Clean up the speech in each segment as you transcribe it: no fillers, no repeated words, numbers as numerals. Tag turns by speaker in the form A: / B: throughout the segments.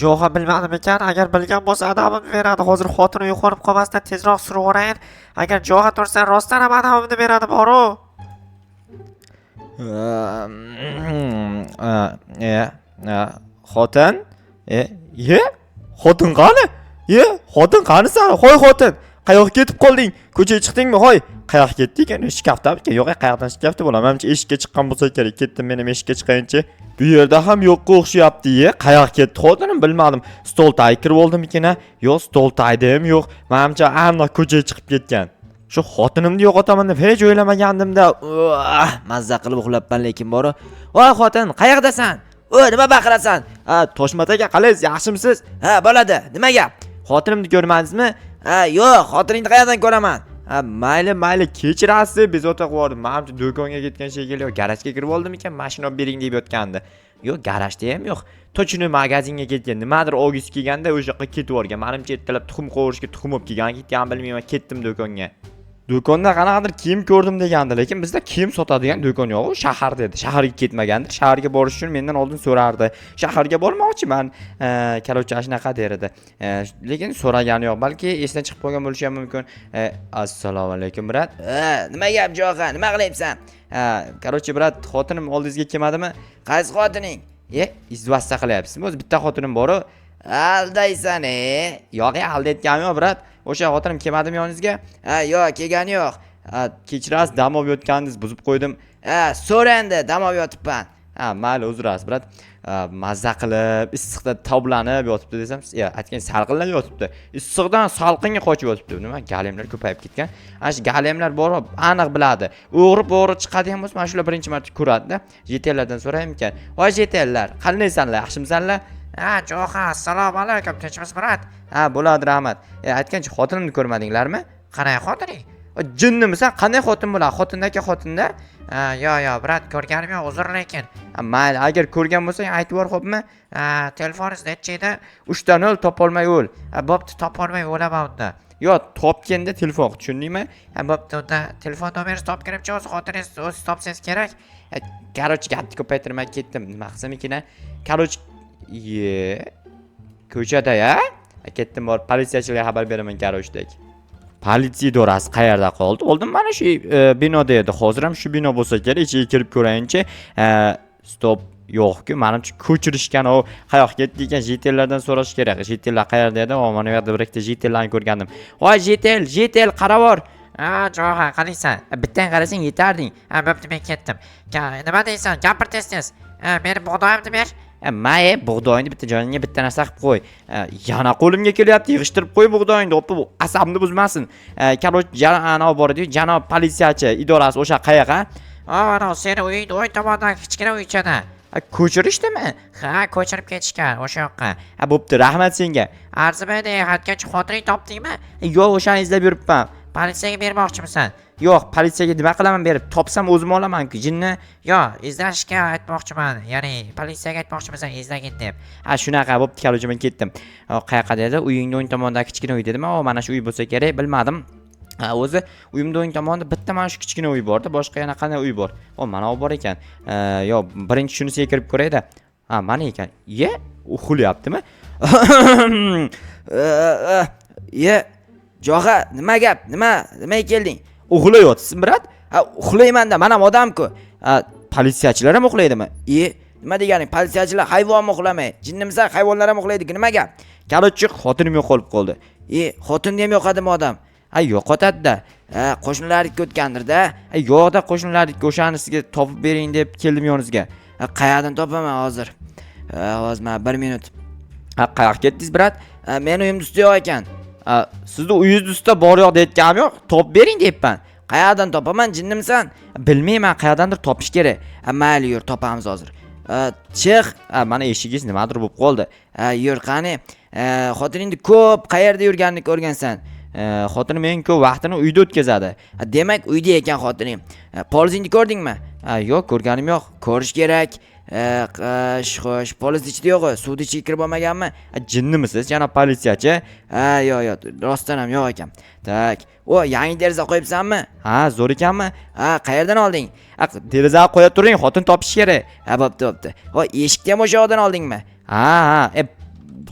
A: Jo'g'a bilmadim ekan, agar bilgan bo'lsa adabimni beradi. Hozir xotini uyg'onib qolmasdan tezroq surib yuborayin. Agar jo'g'a tursa, rostdan ham adabimni beradi boru.
B: Xotin, e xotin qani? E, xotin qanisan? Hoy xotin, qayoqqa ketib qolding? Ko'chaga chiqdingmi? Hoy, qayoqqa ketdi ekan? Shkafdamikan? Yo'q, qayoqdan shkafda bo'ladi? Manimcha, eshikka chiqqan bo'lsa kerak. Ketdim, men ham eshikka chiqayinchi. Bu yerda ham yo'qqa o'xshayapti. E, qayoqqa ketdi xotinim, bilmadim. Stol tagiga kirib oldimikin? A, yo'q, stol tagida ham yo'q. Manimcha, aniq ko'chaga chiqib ketgan. Shu xotinimni yo'qotaman deb hech o'ylamagandimda.
C: Mazza qilib uxlabman lekin boru. Voy xotin, qayoqdasan? O, nima baqirasan?
B: Ha, Toshmat aka, qalaysiz, yaxshimisiz?
C: Ha, bo'ladi. Nima gap?
B: Xotinimni ko'rmadingizmi?
C: Ha, yo'q, xotiningni qayerdan ko'raman?
B: Ha, mayli, mayli, kechirasiz, bezovta qilib yubordim. Manimcha, do'konga ketgan shekilli. Yo'q, garajga kirib oldimikan, mashina olib bering deb yotgandi. Yo'q, garajda ham yo'q. Точно magazinga ketgan, nimadir olgisi kelganda o'sha yoqqa ketib yuborgan. Manimcha, ertalab tuxum qovurishga tuxum olib kelgan, ketgan, bilmayman. Ketdim do'konga. Do'konda qanaqadir kiyim ko'rdim degandi, lekin bizda kiyim sotadigan do'kon yo'q. U shaharda edi, shaharga ketmagandir. Shaharga borish uchun mendan oldin so'rardi, shaharga bormoqchiman, короче, shunaqa der edi. Lekin so'ragani yo'q, balki esidan chiqib qolgan bo'lishi ham mumkin. Assalomu alaykum, брат.
C: Ha, nima gap, Jo'xa? Nima qilyapsan?
B: Ha, короче, брат, xotinim oldingizga kelmadimi?
C: Qaysi xotining?
B: E, издеваться qilyapsizmi? O'zi bitta xotinim boru.
C: Aldaysan, e.
B: Yo'q, e, aldayotganim yo'q, брат. O'sha xotinim kelmadimi yoningizga?
C: Ha, yo'q, kelgani yo'q.
B: Ha, kechirasiz, dam olib yotgandingiz, buzib qo'ydim.
C: Ha, so'ra endi, dam olib yotibman.
B: Ha, mayli, uzr, брат. Ha, mazza qilib issiqda toblanib yotibdi desam, ya aytgan, salqinlab yotibdi, issiqdan salqinga qochib yotibdi. Nima, galemlar ko'payib ketgan. Ana shu galemlar bor, aniq biladi. O'g'ri bo'g'ri chiqadigan bo'lsa, mana shular birinchi marta ko'radida. Житель lardan so'raymikan? Voy, житель lar, qandaysanlar, yaxshimisanlar?
A: Ha, Jo'xa, assalomu alaykum, tinchmisiz, брат?
B: Ha, bo'ladi, rahmat. E, aytgancha, xotinimni ko'rmadinglarmi?
A: Qanday xotining?
B: O, jinnimisan? Qanday xotin bo'ladi? Xotindagi xotinda.
A: Ha, yo'q, yo'q, брат, ko'rganim yo'q, uzr lekin.
B: Ha, mayli, agar ko'rgan bo'lsang, aytib yubor, xo'pmi?
A: Ha, telefoningiz nechi edi?
B: Uchta nol, topolmay o'l.
A: Ha, bo'pti, topolmay o'laman unda.
B: Yo, topganda telefon qil, tushundingmi?
A: Ha, bo'pti, unda telefon nomeringizni topib kelibchi, o'zi xotiningiz o'zi topsangiz kerak.
B: Короче, gapni ko'paytirmay ketdim. Nima qilsam ekan, a? Короче, ye, ko'chada ya ketdim, borib politsiyachilarga xabar beraman. Короче, politsiya idorasi qayerda qoldi? Oldin mana shu binoda edi, hozir ham shu bino bo'lsa kerak. Ichiga kirib ko'rayinchi. Стоп, yo'q-ku, manimcha, ko'chirishgan. U qayoqqa ketdi ekan? Житель lardan so'rash kerak. Житель lar qayerda edi? O, mana bu yerda bir ikkita житель larni ko'rgandim. Voy, житель, житель, qarabor.
A: Ha, Jo'xa, qalaysan?
B: Bittang qarasang yetarding.
A: Ha, bo'pti, men ketdim. Nima deysan? Gapir tez tez. Ha, meni bug'doyimni ber.
B: E, may, bug'doyni bitta joyingga bitta narsa qilib qo'y. E, yana qo'limga kelyapti, yig'ishtirib qo'y bug'doyingni, oppa, bu asabimni buzmasin. Короче, anavi bor ediyu, janob politsiyachi idorasi, o'sha qayoqqa?
A: O, ana seni uyingni o'ng tomondan kichkina uychada.
B: Ha, ko'chirishdimi?
A: Ha, ko'chirib ketishgan o'sha yoqqa.
B: Ha, bo'pti, rahmat senga.
A: Arzimaydi, aytgancha, xotining topdingmi?
B: E, yo'q, o'shani izlab yuribman.
A: Politsiyaga bermoqchimisan?
B: Yo'q, politsiyaga nima qilaman berib? Topsam o'zim olaman-ku, jinni.
A: Yo'q, izlashga aytmoqchiman, ya'ni politsiyaga aytmoqchimisan izlagin deb.
B: Ha, shunaqa, bo'pti, короче, men ketdim. O, qayoqqa dedi? Uyingni o'ng tomonidagi kichkina uy dedimi? O, mana shu uy bo'lsa kerak, bilmadim. Ha, o'zi uyimni o'ng tomonida bitta mana shu kichkina uy borda, boshqa yana qanday uy bor? O, mana u bor ekan. Yo'q, birinchi shunisiga kirib ko'rayda. Ha, mana ekan. Ye, uxlayaptimi?
C: Ye, Jo'xa, nima gap? Nima? Nimaga kelding?
B: Uxlayapsizmi, брат?
C: Ha, uxlayman-da, man ham odam-ku.
B: Ha, politsiyachilar ham uxlaydimi?
C: E, nima deganing? Politsiyachilar hayvonmi uxlamay? Jinnimisan, hayvonlar ham uxlaydi. Nima gap?
B: Короче, xotinim yo'qolib qoldi.
C: E, xotinni ham yo'qadimi odam?
B: Ha, yo'qotadi-da.
C: Ha, qo'shnilarga o'tgandir-da.
B: Ha, yo'qda, qo'shnilarniki, o'shanisiga topib bering deb keldim yoningizga.
C: Ha, qayerdan topaman hozir? Ha, hozir mana bir minut.
B: Ha, qayoqqa ketdingiz, брат?
C: Ha, meni uyimni ustida yo'q ekan.
B: Ha, sizni uyingizni ustida bor yo'q deyotganim yo'q, topib bering deyapman.
C: Qayerdan topaman, jinnimisan?
B: Bilmayman, qayerdandir topish kerak.
C: Ha, mayli, yur, topamiz hozir. Ha, chiq.
B: Ha, mana eshigingiz nimadir bo'lib qoldi.
C: Ha, yur, qani. Ha, xotiningni ko'p qayerda yurganini ko'rgansan?
B: Xotinim eng ko'p vaqtini uyda o'tkazadi.
C: Ha, demak, uyda ekan xotining. Ha, polizingni ko'rdingmi?
B: Ha, yo'q, ko'rganim yo'q.
C: Ko'rish kerak. Xo'sh, poliz ichida yo'q, suvni ichiga kirib olmaganmi?
B: Ha, jinnimisiz, janob politsiyachi?
C: Ha, yo'q, yo'q, rostdan ham yo'q ekan. Так. O, yangi deraza qo'yibsanmi?
B: Ha, zo'r ekanmi?
C: Ha, qayerdan olding?
B: Ha, derazani qo'ya turing, xotin topish kerak.
C: Ha, bo'pti, bo'pti. O, eshikni ham o'sha yoqdan oldingmi?
B: Ha, e,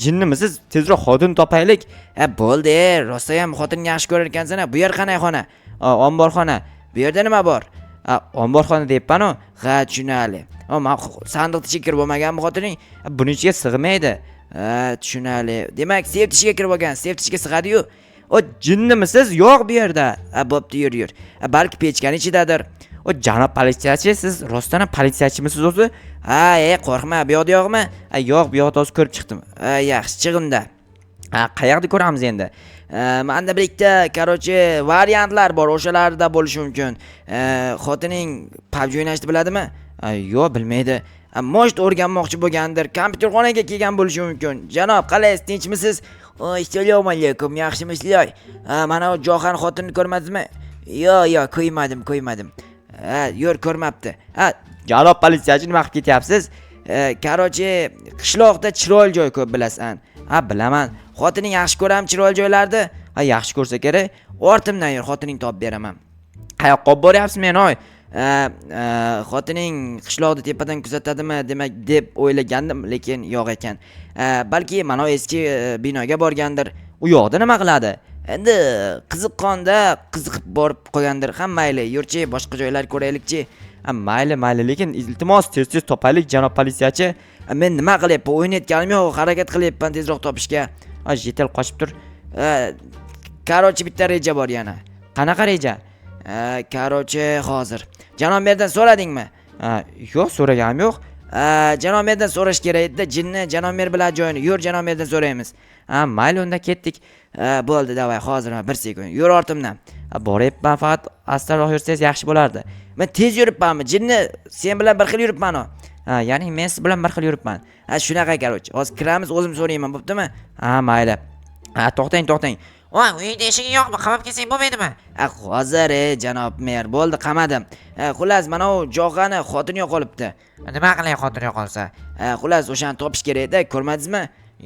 B: Jinnimisiz? Tezroq xotin topaylik.
C: Ha, bo'ldi, rosa ham xotin yaxshi ko'rar ekansan. Bu yer qanday xona? Omborxona. Bu yerda nima bor?
B: Omborxona deyapman-u.
C: Ha, tushunarli. Man sandiqni ichiga kirib olmaganmi xotining?
B: Buni ichiga sig'maydi.
C: Ha, tushunarli. Demak, seyf ichiga kirib olgan. Seyf ichiga sig'adi-yu.
B: O, jinnimisiz? Yo'q bu yerda.
C: Ha, bo'pti, yur, yur. Balki pechkani ichidadir.
B: O, janob politsiyachi, siz rostdan ham politsiyachimisiz o'zi?
C: Ha, qo'rqma, bu yoqda yo'qmi?
B: Ha, yo'q, bu yoqda hozir ko'rib chiqdim.
C: Ha, yaxshi, chiq unda.
B: Ha, qayerda ko'ramiz endi?
C: Manda bir ikkita, короче, variantlar bor, o'shalarda bo'lishi mumkin. Xotining PUBG o'ynashni biladimi? Yo'q, bilmaydi. Может, o'rganmoqchi bo'lgandir, kompyuterxonaga kelgan bo'lishi mumkin. Janob, qalaysiz, tinchmisiz? Assalomu alaykum, yaxshimisizlar? Mana u Johan xotinni ko'rmadingizmi? Yo'q, yo'q, ko'ymadim, ko'ymadim. Ha, yo'q, ko'rmabdi. Ha,
B: janob politsiyachi, nima qilib ketyapsiz?
C: Короче, qishloqda chiroyli joy ko'p, bilasan.
B: Ha, bilaman.
C: Xotining yaxshi ko'rami chiroyli joylarni?
B: Ha, yaxshi ko'rsa kerak.
C: Ortimdan yur, xotining topib beraman.
B: Qayoqqa olib boryapsiz meni, oy?
C: Xotining qishloqni tepadan kuzatadimi demak deb o'ylagandim, lekin yo'q ekan. Balki mana eski binoga borgandir.
B: U yoqda nima qiladi?
C: Endi qiziqqonda qiziqib borib qolgandir. Ha, mayli, yurchi, boshqa joylar ko'raylikchi.
B: Ha, mayli, mayli, lekin iltimos, tez-tez topaylik, janob politsiyachi.
C: Men nima qilyapman? O'ynayotganim yo'q, harakat qilyapman tezroq topishga.
B: Ha, житель qochib tur.
C: Короче, bitta reja bor yana.
B: Qanaqa reja?
C: Короче, hozir. Janob merdan so'radingmi?
B: Ha, yo'q, so'raganim yo'q.
C: Janob merdan so'rash kerak edi, jinni, janob mer biladi joyini. Yur, janob merdan so'raymiz.
B: Ha, mayli, unda ketdik.
C: Bo'ldi, давай, hozir bir sekund. Yur ortimdan.
B: Ha, boryapman, faqat astaroq yursangiz yaxshi bo'lardi.
C: Men tez yuribmanmi? Jinni, sen bilan bir xil yuribman-u.
B: Ha, ya'ni men siz bilan bir xil yuribman.
C: Ha, shunaqa, короче. Hozir kiramiz, o'zim so'rayman, bo'ptimi?
B: Ha, mayli. Ha, to'xtang, to'xtang.
A: Voy, uyingda eshiging yo'qmi? Qamab kelsang bo'lmaydimi?
C: Ha, hozir, janob mer, bo'ldi, qamadim. Xullas, mana u Johani xotini yo'qolibdi.
A: Nima qilay xotin yo'qolsa?
C: Xullas, o'shani topish kerak-da, ko'rmadingizmi?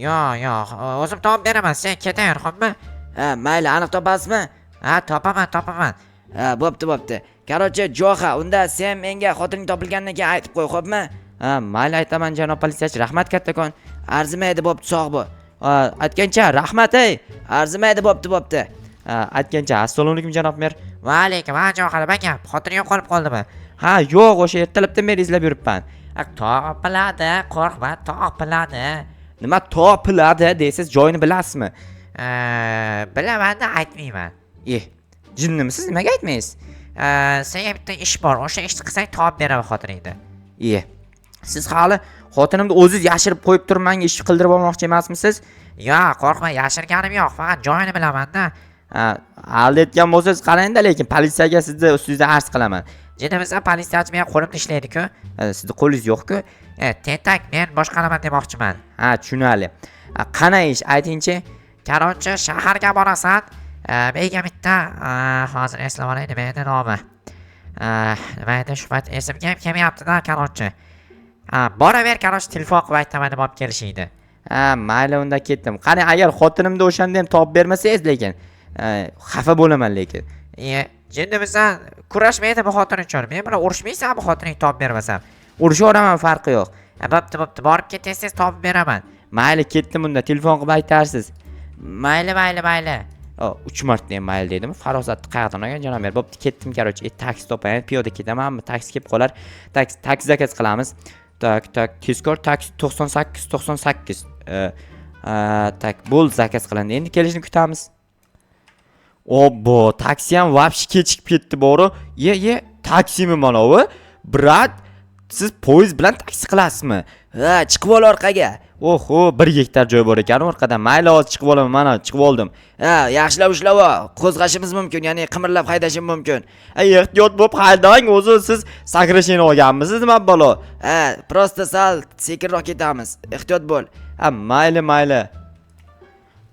A: Yo'q, yo'q, o'zim topib beraman, sen ketaver, xo'pmi?
C: Ha, mayli, aniq topasizmi?
A: Ha, topaman, topaman.
C: Ha, bo'pti, bo'pti. Короче, Joha, unda sen menga xotining topilgandan keyin aytib qo'y, xo'pmi?
B: Ha, mayli, aytaman, janob politsiyachi, rahmat kattakon.
C: Arzimaydi, bo'pti, sog' bo'l.
B: Ha, aytgancha, rahmat, ey.
C: Arzimaydi, bo'pti, bo'pti.
B: Ha, aytgancha, assalomu alaykum, janob mer.
A: Va alaykum, ha, Johar, nima gap? Xotin yo'qolib qoldimi?
B: Ha, yo'q, o'sha ertalabdan beri izlab yuribman.
A: Topiladi, qo'rqma, topiladi.
B: Nima topiladi deysiz, joyini bilasizmi?
A: Bilaman-da, aytmayman.
B: Eh, jinnimisiz, nimaga aytmaysiz?
A: Senga bitta ish bor, o'sha ishni qilsang topib beraman xotiningni.
B: Eh, siz hali xotinimni o'zingiz yashirib qo'yib turib menga ish qildirib olmoqchi emasmisiz?
A: Yo'q, qo'rqma, yashirganim yo'q, faqat joyini bilaman-da.
B: Ha, aldayotgan bo'lsangiz qarang-da, lekin politsiyaga sizni ustingizdan arz qilaman.
A: Jinnimisan, politsiyachi meni qo'limda ishlaydi-ku.
B: Sizni qo'lingiz yo'q-ku.
A: Tentak, men boshqaraman demoqchiman.
B: Ha, tushunarli. Qana ish, aytingchi.
A: Короче, shaharga borasan. Menga bitta, hozir eslab olay, nima edi nomi? Nima edi shu payt esimga ham kelmayapti-da, короче. Ha, boraver, короче, telefon qilib aytaman nima olib kelishingni.
B: Ha, mayli, unda ketdim. Qani, agar xotinimni o'shanda ham topib bermasangiz, lekin xafa bo'laman lekin.
A: E, jinnimisan, kurashmaydimi xotin uchun? Men bilan urushmaysanmi xotining topib bermasam?
B: Urushaveraman, farqi yo'q.
A: Ha, bo'pti, bo'pti, borib ket, tez-tez topib beraman.
B: Mayli, ketdim unda, telefon qilib aytarsiz.
A: Mayli, mayli, mayli.
B: O, 3 marta ham mayli dedimi? Farosatni qayerdan olgan janob mer? Bo'pti, ketdim, короче. Taksi topayin, piyoda ketamanmi? Taksi kelib qolar. Taksi, taksi заказ qilamiz. Так, так, tezkor taksi 98 98. Так, bo'ldi, заказ qilindi. Endi kelishini kutamiz. Obbo, taksi ham вообще kechikib ketdi boru. Ye, ye, taksimi mana bu? Брат, siz poyezd bilan taksi qilasizmi?
C: Ha, chiqib ol orqaga.
B: Oho, 1 gektar joy bor ekan orqada. Mayli, hozir chiqib olaman, mana chiqib oldim.
C: Ha, yaxshilab ushlab ol. Qo'zg'ashimiz mumkin, ya'ni qimirlab haydashim mumkin.
B: Ay, ehtiyot bo'lib haydang, o'zi siz sakrashini olganmisiz, nima balo?
C: Ha, просто sal sekinroq ketamiz. Ehtiyot bo'l.
B: Ha, mayli, mayli.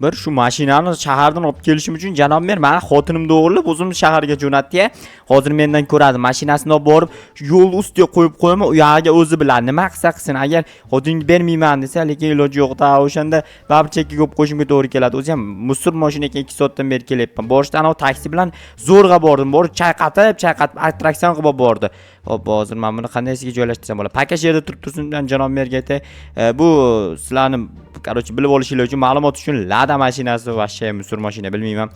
B: Bir shu mashinani shahardan olib kelishim uchun janob mer mani xotinimni o'g'irlab o'zimni shaharga jo'natdi-ya. Hozir mendan ko'radi, mashinasini olib borib yo'l ustiga qo'yib qo'yaman, u yog'iga o'zi biladi nima qilsa qilsin. Agar xotinga bermayman desa, lekin iloji yo'q-da, o'shanda baribir chekka qo'yib qo'yishimga to'g'ri keladi. O'zi ham musor mashina ekan, 2 soatdan beri kelyapman. Borishda anavi taksi bilan zo'rg'a bordim. Borib chayqatib, chayqatib attraksion qilib olib bordi. Hop, hozir men buni qandaysiga joylashtirsam bo'ladi? Пока shu yerda turib tursin, janob merga aytay. Bu sizlarni, короче, bilib olishinglar uchun, ma'lumot uchun Lada mashinasi, вообще мусор mashina, bilmayman.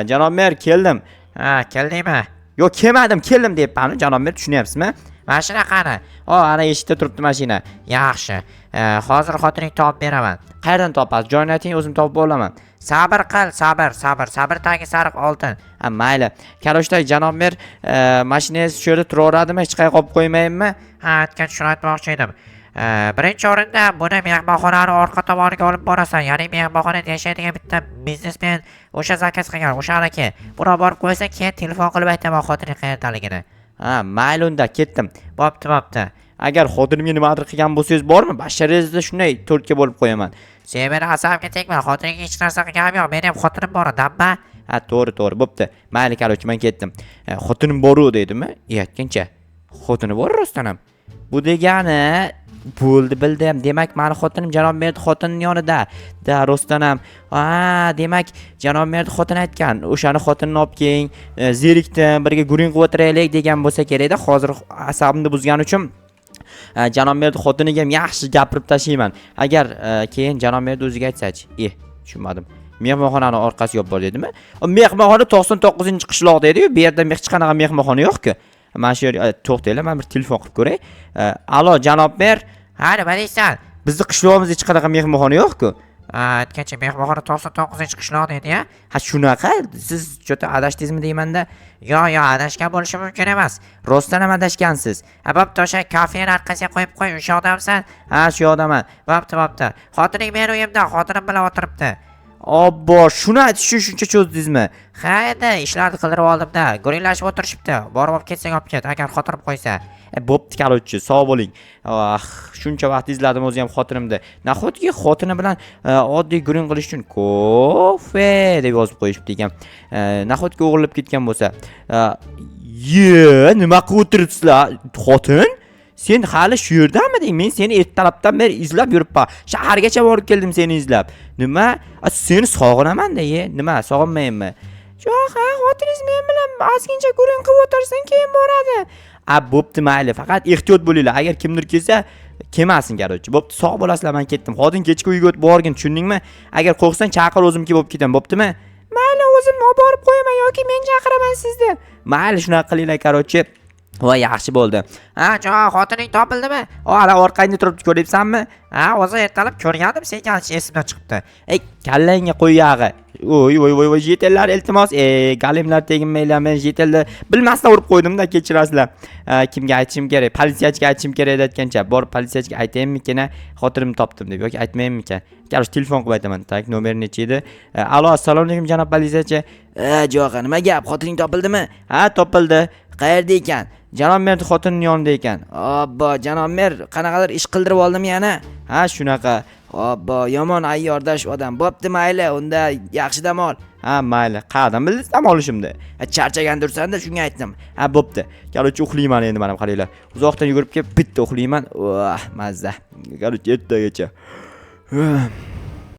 B: Janob mer, keldim.
A: Ha, keldingmi?
B: Yo'q, kelmadim, keldim deyapman, janob mer, tushunyapsizmi?
A: Mashina qani?
B: O, ana eshikda turibdi mashina.
A: Yaxshi. Hozir xotining topib beraman.
B: Qayerdan topasiz? Joyini ayting, o'zim topib olaman.
A: Sabr qil, sabr, sabr, sabr tagi sariq oltin.
B: Ha, mayli. Короче, janob mer, mashinangiz shu yerda turaveradimi? Hech qayerga olib qo'ymaymi?
A: Ha, aytgan shuni aytmoqchi edim. Birinchi o'rinda buni mehmonxonani orqa tomoniga olib borasan. Ya'ni mehmonxonada yashaydigan bitta biznesmen o'sha заказ qilgan, o'shaniki. Buni olib borib qo'ysang, keyin telefon qilib aytaman xotining qayerdaligini.
B: Ha, mayli unda, ketdim.
A: Bo'pti, bo'pti.
B: Agar xotinimga nimadir qilgan bo'lsangiz bormi, basharingizda shunday to'rtga bo'lib qo'yaman.
A: Sen meni asabimga tegma, xotiningga hech narsa qilganim yo'q. Meni ham xotinim bor, dabba.
B: Ha, to'g'ri, to'g'ri, bo'pti. Mayli, короче, men ketdim. Xotinim boru deydimi? Aytgancha. Xotini bor rostdan ham. Bu degani bo'ldi, bildim. Demak, mani xotinim janob merni xotinining yonida. Da, rostdan ham. Ha, demak, janob merni xotini aytgan, o'shani xotinini olib keling, zerikdim, birga guring qilib o'tiraylik degan bo'lsa kerakda. Hozir asabimni buzgani uchun janob merni xotiniga ham yaxshi gapirib tashlayman. Agar keyin janob merni o'ziga aytsachi, tushunmadim. Mehmonxonani orqasiga olib bor dedimi? O, mehmonxona 99-qishloq dedi-yu, bu yerda hech qanaqa mehmonxona yo'q-ku. Mana shu yerga to'xtanglar, men bir telefon qilib ko'ray. Alo, janob mer,
A: Ha, nima deysan?
B: Bizni qishlog'imizda hech qanaqa mehmonxona yo'q-ku.
A: Ha, aytgancha mehmonxona 99-qishloq dedi ya.
B: Ha, shunaqa, siz что-то adashdingizmi deymanda.
A: Yo, yo, adashgan bo'lishi mumkin emas.
B: Rostdan ham adashgansiz.
A: Ha, bo'pti, o'sha kafeni orqasiga qo'yib qo'y, o'sha odamsan.
B: Ha, shu yoqdaman.
A: Bo'pti, bo'pti. Xotining meni uyimda, xotinim bilan o'tiribdi.
B: Obbo, shuni aytish uchun shuncha cho'zdingizmi?
A: Ha, endi ishlarni qildirib oldimda. Guringlashib o'tirishibdi. Borib olib ketsang olib ket, agar xotinim qo'ysa.
B: Bo'pti, короче, sog' bo'ling. Ah, shuncha vaqt izladim o'zi ham xotinimni. Nahotki xotini bilan oddiy guring qilish uchun kofe deb yozib qo'yishibdi ekan. Nahotki o'g'irlab ketgan bo'lsa. Ye, nima qilib o'tiribsizlar? Xotin? Sen hali shu yerdamiding? Men seni ertalabdan beri izlab yuribman. Shahargacha borib keldim seni izlab. Nima? A, seni sog'inaman-da, ye. Nima, sog'inmayapmi? Yo'q, ha, xotiningiz men bilan ozgincha guring qilib o'tirsin, keyin boradi. A, bo'pti, mayli. Faqat ehtiyot bo'linglar. Agar kimdir kelsa, kelmasin, короче. Bo'pti, sog' bo'lasizlar, men ketdim. Xotin kechki uyga o'tib borgin, tushundingmi? Agar qo'rqsang chaqir, o'zim kelib olib ketaman, bo'ptimi? Mayli, o'zim olib borib qo'yaman yoki men chaqiraman sizni. Mayli, shunaqa qilinglar, короче. Voy, yaxshi bo'ldi.
A: Ha, jo, xotining topildimi?
B: O, ana orqangda turibdi, ko'ryapsanmi?
A: Ha, o'zi ertalab ko'rgandim, sekin esimdan chiqibdi.
B: Ey, kallangga qo'y yog'i. Voy, voy, voy, voy, житель lar, iltimos, ey, galimlar, teginmanglar, men житель ni bilmasdan urib qo'ydim-da, kechirasizlar. Kimga aytishim kerak? Politsiyachiga aytishim kerak edi aytgancha. Borib politsiyachiga aytayinmikin, xotinimni topdim deb yoki aytmaymikan? Короче, telefon qilib aytaman. Так, nomer necha edi? Alo, assalomu alaykum, janob politsiyachi.
C: Jo'g'a, nima gap? Xotining topildimi?
B: Ha, topildi.
C: Qayerda ekan?
B: Janob mer xotinining yonida ekan.
C: Obbo, janob mer qanaqadir ish qildirib oldimi yana?
B: Ha, shunaqa.
C: Obbo, yomon ayyordash odam. Bo'pti, mayli, unda yaxshi dam ol.
B: Ha, mayli. Qayerdan bildingiz dam olishimni?
C: Charchagandursan-da, shunga aytdim.
B: Ha, bo'pti. Короче, uxlayman endi mana, qaranglar. Uzoqdan yugurib kelib bitta uxlayman. Voh, mazza. Короче, ertagacha.